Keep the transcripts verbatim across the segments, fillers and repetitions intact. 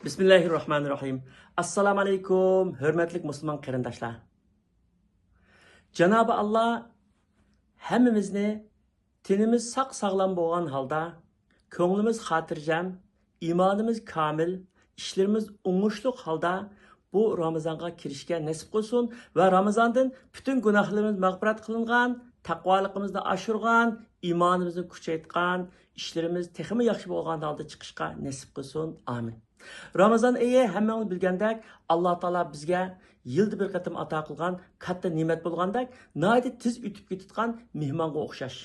بىسمىللاھىررەھمانىررەھىم. ئەسسالامۇ ئەلەيكۇم، ھۆرمەتلىك مۇسۇلمان قېرىنداشلار. جانابى ئاللا ھەممىمىزنى تېنىمىز ساق-ساغلام بولغان ھالدا، كۆڭلىمىز خاتىرجەم، ئىمانىمىز كامىل، ئىشلىرىمىز ئوڭۇشلۇق ھالدا بۇ رامىزانغا كىرىشكە نېسىپ قىلسۇن ۋە رامىزاندىن پۈتۈن گۇناھلىرىمىز مەغپىرەت قىلىنغان، تەقۋالىقىمىزنى ئاشۇرغان، ئىمانىمىزنى كۈچەيتكەن، ئىشلىرىمىز تېخىمۇ ياخشى بولغان ھالدا چىقىشقا نېسىپ قىلسۇن. ئامىن. رامىزان ئېيى ھەممىڭلار بىلگەندەك، ئاللا تائالا بىزگە يىلدا بىر قېتىم ئاتا قىلغان كاتتا نېمەت بولغاندەك، ناھايىتى تېز ئۆتۈپ كېتىدىغان مېھمانغا ئوخشاش.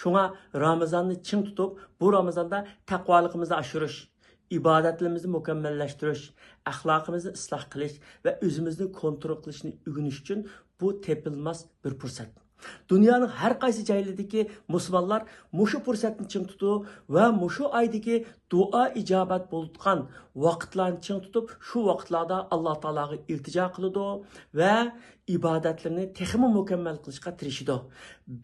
شۇڭا رامىزاننى چىڭ تۇتۇپ، بۇ رامىزاندا تەقۋالىقىمىزنى ئاشۇرۇش، ئىبادەتلىرىمىزنى مۇكەممەللەشتۈرۈش، ئەخلاقىمىزنى ئىسلاھ قىلىش ۋە ئۆزىمىزنى كونترول قىلىشنى ئۆگىنىش ئۈچۈن بۇ تېپىلماس بىر پۇرسەت. دۇنيانىڭ ھەر قايسى جايلىرىدىكى مۇسۇلمانلار مۇشۇ پۇرسەتنى چىڭ تۇتۇپ ۋە مۇشۇ ئايدىكى دۇئا ئىجابەت بولىدىغان ۋاقىتلارنى چىڭ تۇتۇپ، شۇ ۋاقىتلاردا ئاللا تائالاغا ئىلتىجا قىلىدۇ ۋە ئىبادەتلىرىنى تېخىمۇ مۇكەممەل قىلىشقا تىرىشىدۇ.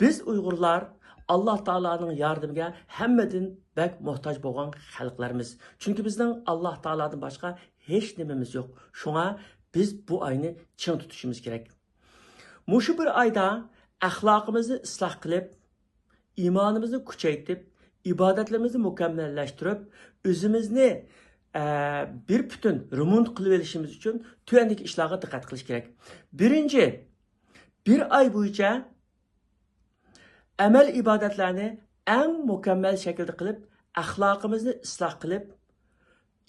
بىز ئۇيغۇرلار ئاللا تائالانىڭ ياردىمىگە ھەممىدىن بەك موھتاج بولغان خەلقلەرمىز. چۈنكى بىزنىڭ ئاللا تائالادىن باشقا ھېچ نېمىمىز يوق. شۇڭا بىز بۇ ئاينى چىڭ تۇتۇشىمىز كېرەك. مۇشۇ بىر ئايدا ئەخلاقىمىزنى ئىسلاھ قىلىپ، ئىمانىمىزنى كۈچەيتىپ، ئىبادەتلىرىمىزنى مۇكەممەللەشتۈرۈپ، ئۆزىمىزنى، ئە، بىر پۈتۈن رېمونت قىلىۋېلىشىمىز ئۈچۈن تۆۋەندىكى ئىشلارغا دىققەت قىلىش كېرەك. بىرىنچى، بىر ئاي بويىچە ئەمەل ئىبادەتلەرنى ئەڭ مۇكەممەل شەكىلدە قىلىپ، ئەخلاقىمىزنى ئىسلاھ قىلىپ،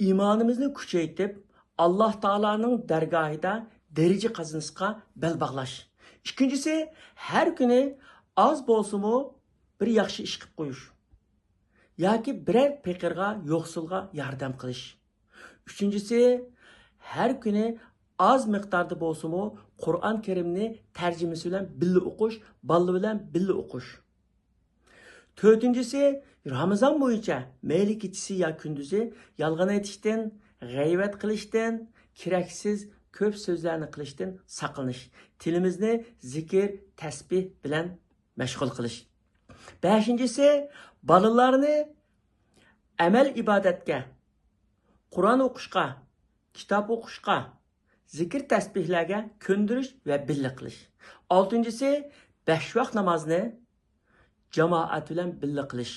ئىمانىمىزنى كۈچەيتىپ، ئاللا تائالانىڭ دەرگاھىدا دەرىجە قازىنىشقا بەل باغلاش. ئىككىنچىسى، ھەر كۈنى ئاز بولسىمۇ بىر ياخشى ئىش قىلىپ قويۇش ياكى بىرەر پېقىرغا، يوقسۇلغا ياردەم قىلىش. ئۈچىنچىسى، ھەر كۈنى ئاز مىقداردا بولسىمۇ قۇرئان كەرىمنى تەرجىمىسى بىلەن بىللە ئوقۇش، بالىلار بىلەن بىللە ئوقۇش. تۆتىنچىسى، رامىزان بويىچە مەيلى كېچىسى يا كۈندۈزى يالغان ئېيتىشتىن، غەيۋەت قىلىشتىن، كېرەكسىز كۆپ سۆزلەرنى قىلىشتىن ساقلىنىش. تىلىمىزنى زىكىر، تەسبىھ بىلەن مەشغۇل قىلىش. بەشىنچىسى، بالىلارنى ئەمەل ئىبادەتكە، قۇرئان ئوقۇشقا، كىتاب ئوقۇشقا، زىكىر تەسبىھلەرگە كۆندۈرۈش ۋە بىللە قىلىش. ئالتىنچىسى، بەش ۋاق نامازنى جامائەت بىلەن بىللە قىلىش.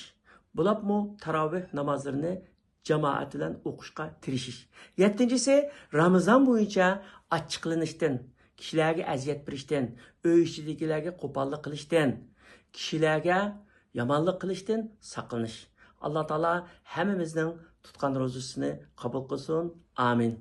بولۇپمۇ تاراۋىھ نامازلىرىنى جامائەت بىلەن ئوقۇشقا تىرىشىش. يەتتىنچىسى، رامىزان بويىچە ئاچچىقلىنىشتىن، كىشىلەرگە ئەزىيەت بېرىشتىن، ئۆي ئىچىدىكىلەرگە قوپاللىق قىلىشتىن، كىشىلەرگە يامانلىق قىلىشتىن ساقلىنىش. ئاللا تائالا ھەممىمىزنىڭ تۇتقان روزىسىنى قوبۇل قىلسۇن. ئامىن.